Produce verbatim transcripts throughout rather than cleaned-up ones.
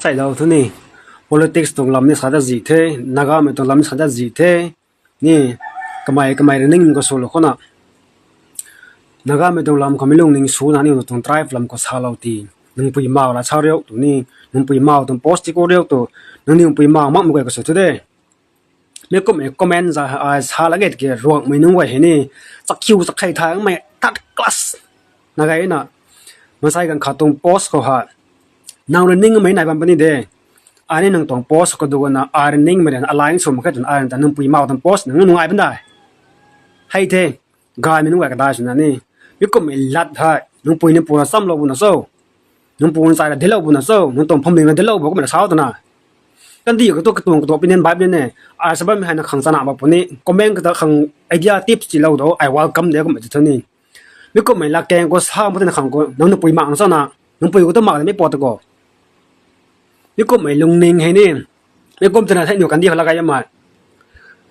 Hello, thu ni. Politics tuang lam ni sa dat zi the, Nagamei tuang lam ni sa dat zi the. Ni, kamei, kamei rui ning khou swlou khou na. Nagamei tuang lam khou mi lungning sw na ni tuang tribe lam khou salou ti. Nang pui mau la sa riu tu ni, nang pui mau tuang post ti khou riu tu, nang ni pui mau mak mak guay khou sw thu de. Mi kum e comment za ai sa la get ke ruangmei nunc guay hei ni. Chakhiu chakhei thangmei third class. Na gay na. Mansei ganv khat tuang post khou ha. Nang rui ningmei nai bam puni de. Ai ni nang tuang post khou du na ai rui ningmei rui na align sw mak khe twna ai rui ta nang pui mau tuang post nang nungai bam dai. Hei the. Gaymei nunc guay kadai swna ni. Mi kummei lat hei. Nang pui nang pu na chamlou bu na cho. Nang pu nang chai na dilou bu na cho. Nang tuang phamling na dilou bu kumna sau twna. Kandih khou tu katuang katuang opinion baih ni ne. Ai sa bammei hei na khang chana ba puni. Comment kata khang idea tips tilou do. I welcome de kummei tu ni. Mi kummei lat keng khou sa mak tina khang khou. Nang nang pui mak na cho na. Nang pui khou tu mak na mi pat khou. Mi kummei lungning hei ni. Mi kum twna thei nu kandih khou la gay mei.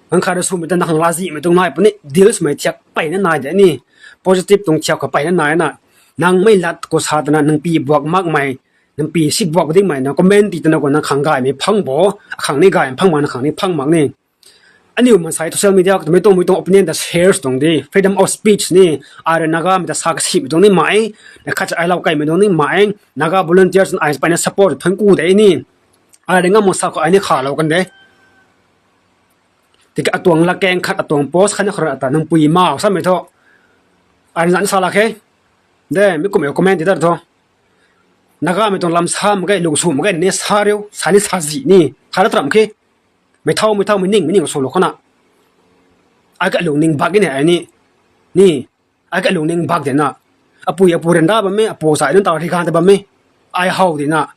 Ganv khat rui swmei ta na khang lazihmei tuang nai puni, deal swmei thiak peyna nai de ni. Positive tuang thiak khou peyna nai na. Nang mei lat khou sa twna nang pi buak makmei, nang pi si buak dingmei, nang comment ti twna khou nang khang gaymei phang bo, akhang ni gaymei phang mak, nang khang ni phang mak ni. Aniu mansei social media khou twmei tuang, mei tuang opinion ta share tuang di, freedom of speech ni, ai rui Nagamei ta sa kasimei tuang ni mai, na khat ai lau kaimei tuang ni mai, Naga volunteers ai peyna support thank you de ni. Ai rui ngam mak sa khou ai ni khalou kan de. Tiki atuang lat keng khat atuang post khat na khou rui ata nang pui mau samei thu. Ai rui zan sa lak khe. De, mi kummei comment ti dat thu. Nagamei tuang lam sa mak ge, lung sw mak ge ni sa riu, sa ni sa zi ni. Khat na tram khe. Mei thau, mei thau, mei ning, mei ning swlou khou na. Ai kalungning bak ni ai ni. Ni, ai kalungning bak de na. Apui apu ryanra bammei, apu sa nunc ta rigan ta bammei. Ai how di na.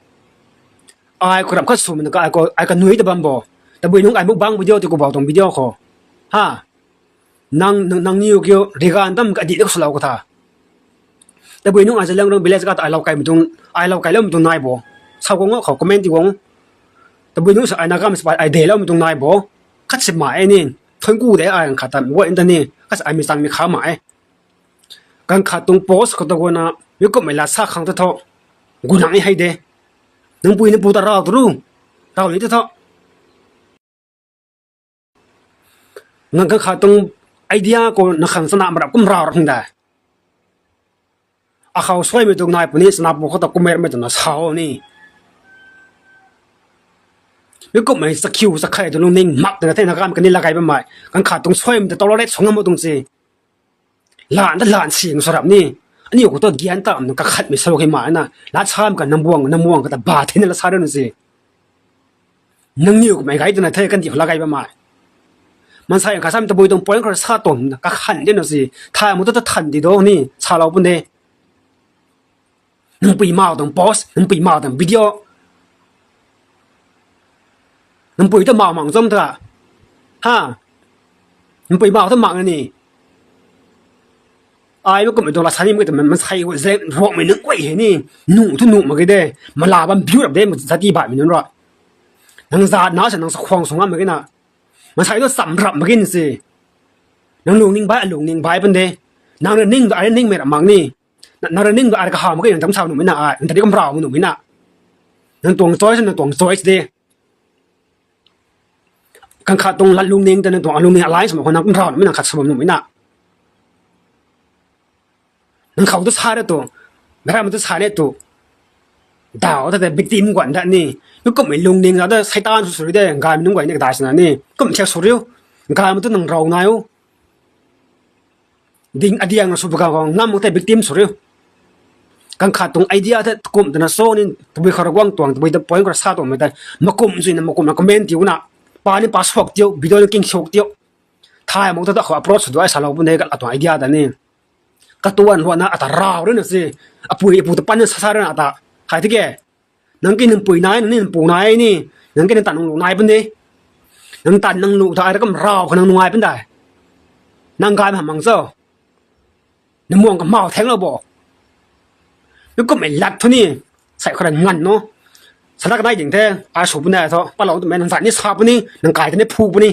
Ai khou ram khat swmei na ka, ai khou, ai kanui ta bam bo. Tabui nunc ai mukbang video ti khou bau tuang video khou. Ha. Nang, nang, nangniw kiu rigan tam kadih de khou swlou khou tha. Tabui nunc ai Zeliangrong village kata ai lau kailoumei tuang, ai lau kailoumei tuang nai bo. Sa guang o khou comment ti guang. Tabui nunc sa ai Nagamei sa ai deloumei tuang nai bo. Khat si mai ni. Thank you de ai ganv khat ta guay ta ni. Khat si ai mi changmei kha mai. Ganv khat tuang post khou ta guana, mi kummei lat sa khang ta thu. Gu nang ni hei de. Nang pui nang pu ta rau tu ru. Rau ni ta thu. Nang ganv khat tuang idea khou na khang chana mrap kum rau rap hang da. Akhou suaimei tuang nai puni chana pu khou ta kummei ramei tuang na sau ni. Mi kummei chakhiu chakhei tuang lungning mak twna thei Nagamei kani la gay bammei. Ganv khat tuang suaimei ta tolerate sw ngam mak tuang si. Lan ta lan sing sw rap ni. Aniu khou tu gyan tam na kakhatmei sa khe mai na. Lat sam ka nang buang, nang buang kata ba thei na la sa riu na si. Nangniw kummei gay twna thei kandih khou la gay bammei. Mansei kha sam tabui tuang point khou sa tuang na kakhan de na si. Thay mak tu ta than di do ni, salou pun de. Nang pui mau tuang post, nang pui mau tuang video. Nang pui ta mau mang chom ta. Ha. Nang pui mau ta mang ni. Ai mi kummei tuang la sa ni mak ge ta mansei guay ze ruakmei nunc guay hei ni. Nu thu nu mak ge de. Mala bam biu rap de, zati baihmei nunc rui. Nang zat na sa nang sa khwang sw ngam mak ge na. Mansei tu cham rap mak ge ni si. Nang lungning bai, alungning bai pun de. Nang rui ning tu ai rui ningmei rap mak ni. Na, nang rui ning tu ai rui kahaw mak ge, nang tam sa nuhmei na ai. Nang ta di kum rau nuhmei na. Nang tuang choice, nang tuang choice de. Ganv khat tuang lat lungning ta nang tuang alungning alai swmei khou nang kum rau nuhmei nang khat sa bam nuhmei na. Nang khou tu sa re tu. Mei ramei tu sa re tu. Daw ta tei victim guan dat ni. Mi kummei lungning za ta Satan sw sw ri de, gaymei nunc guay ni kadai swna ni. Kum thiak sw riu. Gaymei tu nang rau nai o. Ding adiang na sw bam khou ngam mak tei victim sw riu. Ganv khat tuang idea tei kum twna so ni, tabui khou rui guang tuang, tabui ta point khou rui sa tuangmei tei. Makum zuina, makum na comment tiu na. Pa ni pa suak tiu, video ni king suak tiu. Thay mak ta ta khou approach sw du ai salou pun de katuang idea ta ni. Katuan ruana ata rau rui na si. Apui apu ta pan na sa sa rui na ata. Hei tike. Nang ki nang pui nai, nang ni nang pu nai ni. Nang ki nang tan nang lu nai pun de. Nang tan nang lu ta ai rui kum rau khou nang nungai pun dai. Nang gay ma mang cho. Nang muang kamau thaenglou bo. Mi kummei lat thu ni. Sai khou rui ngan no. Sa ta kanai ding the. Ai sw pun de tho. Palou twmei nang zat ni sa puni. Nang kai ta ni phu puni.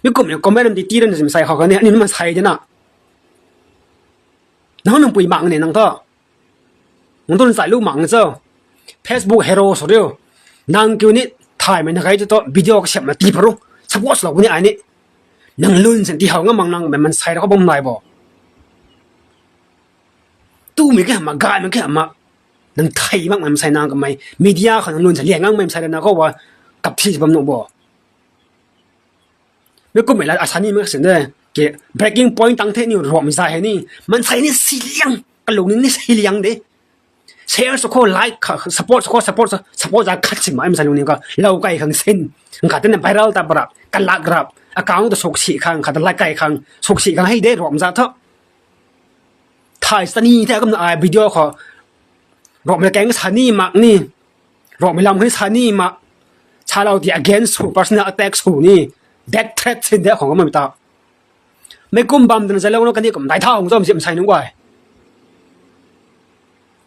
Mi kummei comment ti ti rui na zim sai khou kani. Ani nunc mansei de na. Nang nang pui mak ni nang tho. Nang tu nang chai lu mak ni cho. Facebook hero sw riu. Nang kiu ni thaymei na gay tu tu video kasiamhna tii paru. Support lou ni ai ni. Nang lun sin tii how ngam mak nang mei mansei ra khou bam nai bo. Tumei ke ma, gaymei ke ma. Nang thei makmei mansei nang kamei. Media khou nang lun sin liang ngangmei mansei ra na khou wa kap thi bam nuh bo. Mi kummei la asani mak sin de. Ke breaking point tang the ni ruakmei zay hei ni. Mansei ni si liang. Kalung ni ni si liang de. Share sw khou, like kha, support sw khou, support, support za khat sin ma, mansei lung ni ka. Lou kai khang sin. Khat tena viral ta para, kalak rap. Account ta suksi khang, khat like kai khang, suksi khang hei de ruakmei za thu. Thay sani the kumna ai video khou. Ruakmei keng sani mak ni. Ruakmei lam khou sani mak. Salou ti against sw, personal attack sw ni. Death threat sin de khou kamei ta. Mei kum bam twna zalou na kani kum dai thau hung zam zim sai nunc guay.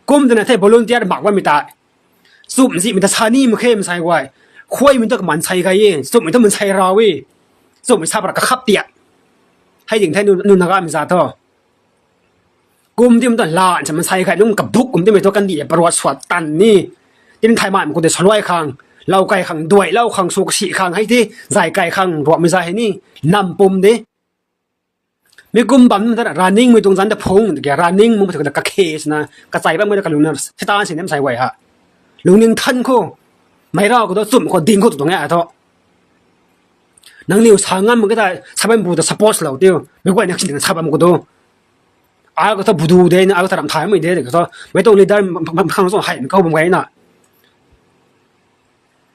Kum twna the volunteer mak bammei ta. Chumh zihmei ta sani mak khe mansei guay. Khuaimei ta kaman sai gay e, chumhmei ta mansei rau e. Chumhmei sa para kakhap tia. Hei ding the nu, nu nagamei za thu. Kum tim ta lan sa mansei kai nung kabuk kum timei thu kandih paruat suat tan ni. Tin thai mai mak khou de saluai khang, lou kai khang, duailou khang, suksi khang, hei the, zay kai khang, ruakmei zay hei ni, nam pum de. Mi kum bam ta running mei tuang zan ta phung, ke running mei tu kakhe sina, kachai bammei ta kalung na, Satan si nem sai guay ha. Lungning than khou, mei rau khou tu, chumh khou, ding khou tu tuang e a thu. Nangniw sa ngam mak ke ta, sa bam bu ta support lou tiu. Mei guay na sin sa bam khou tu. Ai khou thu budu de na, ai khou thu ram thaymei de, khou thu. Mei tuang leader, khang sw hei, mei khou bam gay na.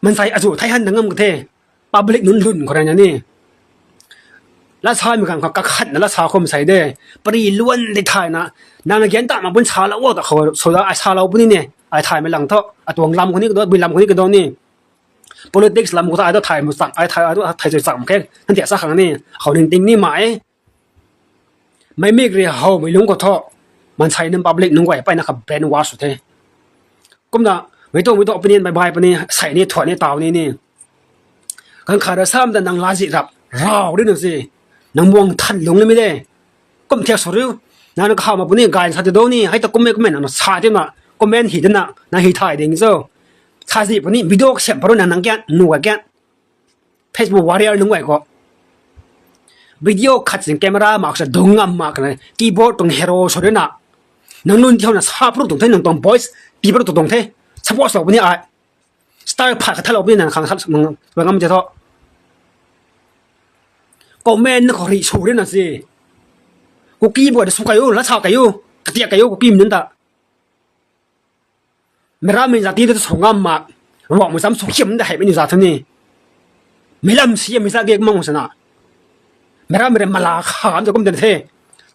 Mansei azu thei han na ngam ka the. Public nunc lun khou rui na ni. Lat samei khang kakhatna lat sa khou mansei de. Pari luan de thayna. Nang na gian ta mak pun salou o ta khou, sw da ai salou puni ne. Ai thaymei lang thu. Atuang lam khou ni kado, bui lam khou ni kado ni. Politics lam khou ta ai thu thay mu chang, ai thay, ai thu thay chui chang khe. Nang tia sa khang ni. Khou ning ting ni ma e. Mei mik ri howmei lungc khou thu. Mansei nunc public nunc guay peyna kha brainwash sw the. Kumna, mei tuang, mei tuang opinion bai bai puni, sei ni, thuan ni, taw ni ni. Kan khat ra sam ta nang lazi rap, rau ri na si. Nang muang than lungc lamei de. Kum thiak sw riu. Nang na kahaw mak puni, gay sa ti dou ni, hei ta kummei kummei nang na sa tina, comment hi tina, nang hi thay ding cho. Sa zi puni, video kasiam paru nang nang kian, nu ga kian. Facebook warrior nunc guay khou. Video khat sin camera mak sa dung ngam mak na, keyboard tuang hero sw rui na. Nang lun tihauna sa paru tuang the, nang tuang voice, pi paru tuang the. Support lou puni ai. Style phat kha thalou puni nang khang khat ngam te thu. Comment na khou ri sw rui na si. Kuki bu ta sw kai u, lat sa kai u, katiak kai u, Kuki mi nunc ta. Meic rammei zat ti ta sw ngam mak, ruangmei cham sw khiam da heimei ni zat thu ni. Meic lam si mei zat ge mang sana. Meic rammei rui mala kham ta kum dan the.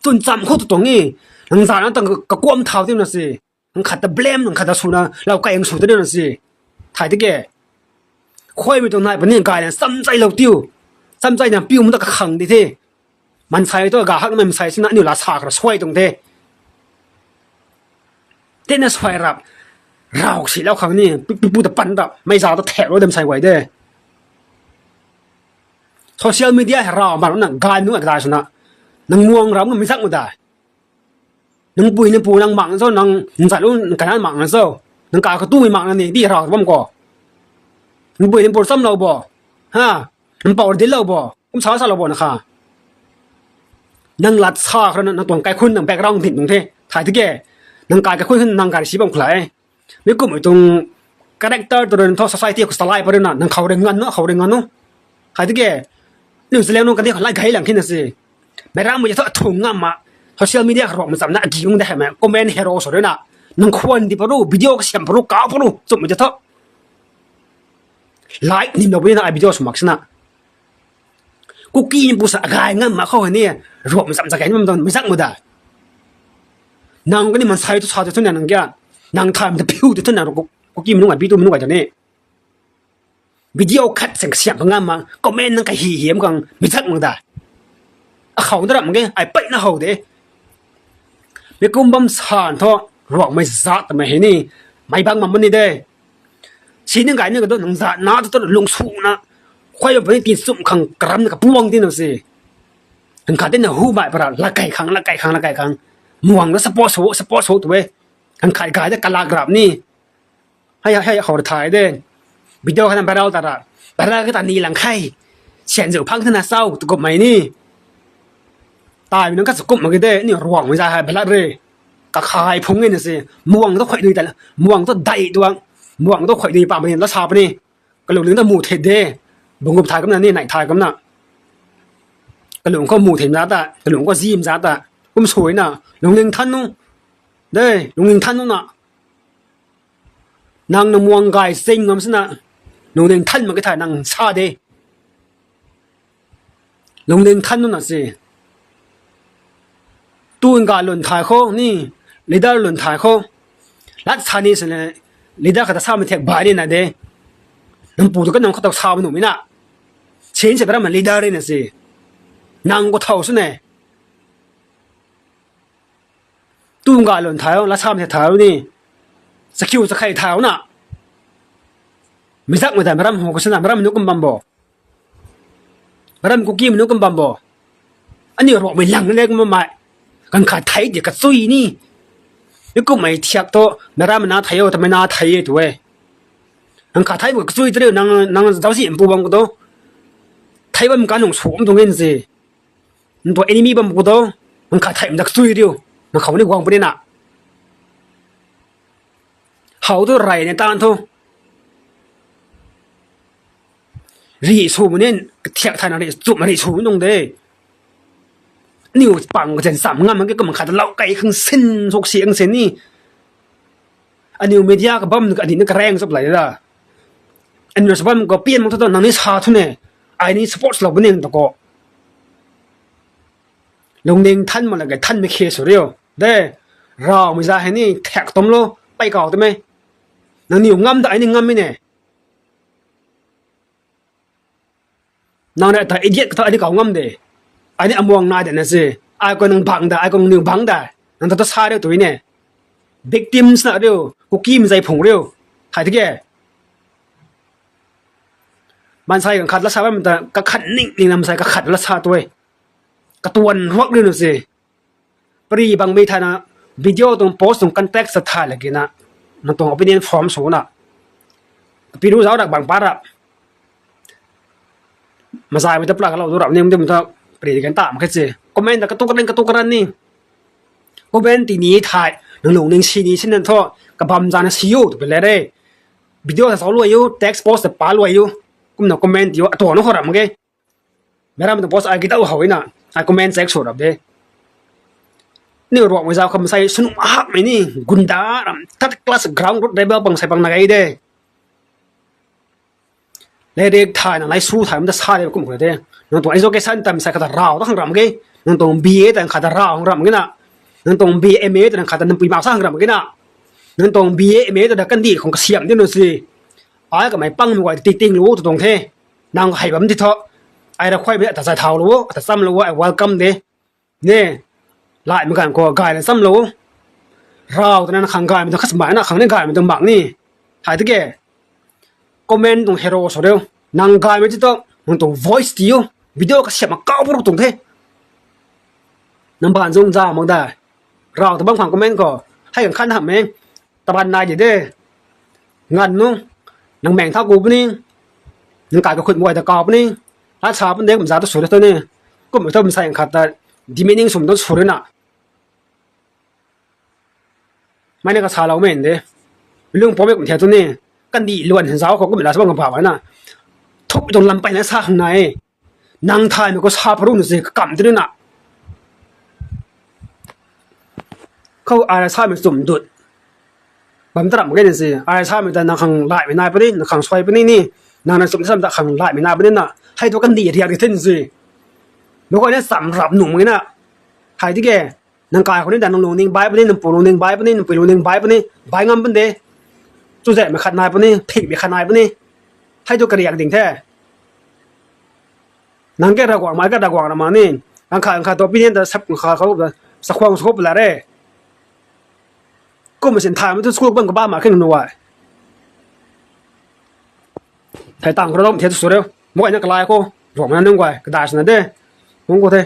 Chwn cham khou tu tuang e, nang zana tang kakuam thau tina si. Nang khat ta blame, nang khat ta swna, lou kai ang sw ta na si. Thay tike. Khuaimei tuang nai puni gayna chamchailou tiu. Chamchaina piu mu ta kakhang di the. Mansei tu ga hakmei mansei sina aniu la sa khara suai tuang the. Tina suai rap. Rau silou khang ni, pi, pi, pu ta pan rap. Mei zat ta thaklou dam sai guay de. Social media hei rau ma na gay nunc a kadai swna. Nang muang ram na mei zak mu dai. Nang pui nang pu nang mak na cho, nang nzat lu nang kanan mak na cho. Nang ka katumei mak na ni, di rau bam khou. Nang pui nang pu chamlou bo. Ha, nang pou dinclou bo. Kum sa salou bo na kha. Nang lat sa khara na, nang tuang kaikhun nang background din tuang the. Thay tike. Nang kai kaikhun nang gari si bam khou la e. Mi kummei tuang character tu rui thu society khou salai pa rui na, nang khou rui ngan nu, khou rui ngan nu. Thay tike. Niw zaliang nunc kandih khou lai gay lang khe na si. Meic rammei thu athung ngam ma. Social media khou ruangmei chamna agi ung de heimei comment hero sw rui na. Nang khwan di paru, video kasiam paru, kau paru, chumhmei thu. Like nimlou puni na ai video sw mak sina. Kuki ni pu sa agay ngam mak khou hei ni, ruangmei cham cha gay ni bam tuang mei zak mu dai. Nang kani mansei tu sa tu thuna nang kya, nang thaymei ta piu tu thuna Kuki mi nunc ai bi tu mi nunc ai ta ni. Video khat seng kasiam pa ngam mak, comment nang kahi hiam khang mei zak mak dai. Akhou na ram ge, ai peyna how de. Mi kum bam san thu, ruangmei zat twmei hei ni, mei bang mak mani de. Si nang gay ni kadu nang zat na tu tu lung suna. Khuay bam puni tin chumh khang karam na kapuang tina si. Nang khat tina hu bai para, la kai khang, la kai khang, la kai khang. Muang na support sw, support sw tu e. Nang khat gay ta kalak rap ni. Hei hei khou rui thay de. Video khatna viral ta ra. Viral kata ni lang khe. Sian zeu phang thana sau tu kumhmei ni. Taimei nunc khat sa kumh mak ge de, aniu Ruangmei za hei viral re. Kakhai phung e na se, muang tu khuay dui ta, muang tu dai tuang, muang tu khuay dui pamei la sa puni. Kalungning ta mu the de, bunggup thay kumna ni, nai thay kumna. Kalung khou mu the za ta, kalung khou zim za ta, kum suina, lungning than nu, de, lungning than nu na. Nang na muang gay sing ngam sina, lungning than mak ke thay nang sa de. Lungning than nu na se. Tu nga lun thay khou ni, leader lun thay khou. Lat sa ni sina, leader khat ta samei thek bai ni na de. Nang pu tu ka nang khou ta sa nuhmei na. Sin se bra ma leader ni na se. Nang khou thau sw ne. Tu nga lun thay o, lat samei thek thay o ni. Chakiu chakhei thay o na. Mizakmei ta maram ho khou sina, maram nu kum bam bo. Maram Kukimei nu kum bam bo. Aniu Ruangmei lang le kum bammei. Ganv khat thei di kachui ni. Mi kumhmei thiak thu, maram na thei o, tamei na thei e tu e. Ganv khat thei bu kachui tu riu, nang, nang zausi mpu bam khou tu. Thei bam ka nung sum tuang e se. Nang tu enemy bam khou tu. Ganv khat thei mdak kachui riu. Nang khou ni guang puni na. How tu rai ne tan thu. Ri sw nin, kathiak thayna ri, chumna ri sw nung de. Aniu pang kachen cham ngam mak ke kum khat lou kai khang sin, suk si ang sin ni. Aniu media kabam ka adi na kareng chap lai da. Aniu sa bam khou pian mak thu nang ni sa thu ne. Ai ni support lou puni ta khou. Lungning than mak la kai thanmei khe sw riu. De, Ruangmei za hei ni thak tum lo, pei kau tu me. Nangniw ngam da, ai ni ngam mi ne. Nang rui ta idiot kata ai ni kau ngam de. Ai ni amuang nai de na se. Ai khou nang bang da, ai khou nangniw bang da. Nang ta ta sa riu tu ne. Victims na riu, Kukimei zai phung riu. Hai tike. Maansei ganv khat la sa bam ta, kakhat ning ning na maansei kakhat la sa tu e. Katuan ruak riu na se. Pari bangmei thayna, video tuang post tuang context ta thay lagina. Nang tuang opinion form sw na. Piru zauc rak bang pa rap. Mazaymei ta plak lou tu rap ni, mdimei ta pari di kan tam khe se. Comment ta katu kaling katu karan ni. Comment ti ni thay, nang lungning si ni sin na thu, kabam zana si u tu pi le re. Video ta zauc luai u, text post ta pa luai u. Kumna comment ti u, atuang na khou ram ge. Meiram tuang post ai gitau how na, ai comment check sw rap de. Ni Ruangmei zau kham sai sunu hakmei ni, gunda ram, third class ground root rebel pang sai pang na gai de. Leirik thay na, laisu thay mta sa de kum khou de. Nang tuang education tam sai khat ta rau ta khang ram ge. Nang tuang B A tan khat ta rau khang ram ge na. Nang tuang B A M A tan khat ta nang pui mak sa khang ram ge na. Nang tuang B A M A ta kandih khang kasiam di nu si. Ai kamei pangmei guay ti ting lu tu tuang the. Nang hei bam ti thu. Ai ra khuaimei ata zai thau lu, ata cham lu, ai welcome de. Ne, laimei ganv khou gaymei cham lou. Rau twna nang khang gaymei tu khat mak na, khang ni gaymei tu mak ni. Hai tike. Comment tuang hero sw riu. Nang gaymei ti tu, nang tuang voice ti u. Video kasiam mak kau puruk tuang the. Nang baanv zung za mak da. Rau tu bam khang comment khou. Hei kan khan hamh e. Taban nai di de. Nganv nu, nang meng thau ku puni, nang kai kakhut guay ta kau puni, lat sa pun de kum za tu sw ri tu ni, kum tu masai khat ta, demeaning sum tu sw ri na. Mei na kasalou mei de, lung pom e kum thiak tu ni, kandih luan zauc khou kum la sa bam kabah na, thuk tuang lam peyna sa khang na e. Nang thaymei khou sa paru na se kakam tini na. Khou ai ra samei chum dut. Bam taram khe ni se, ai ra samei ta nang khang laimei nai puni, nang khang suai puni ni, nang na chum sam ta khang laimei nai puni na. Hei tu kandih riak di the ni se. Meic guay na cham rap nung mak na. Hei tike, nang kai khou ni ta nang lungning bai puni, nang pu lungning bai puni, nang pui lungning bai puni, bai ngam pun de. Chuzaenghmei khat nai puni, phikmei khat nai puni. Hei tu kariak ding the. Nang ke Ravguangc mei ke Ravguangc ra mak ni. Nang khat, nang khat tu opinion ta sap, nang khat khou ta, chakhwang sw khou pala re. Kum sin thaymei tu school bam kabah mak khe nu ai. Thei tang khou ram thiak tu sw riu. Meic guay na kalai khou, Ravguangc mei na nunc guay kadai swna de. Nunc khou the.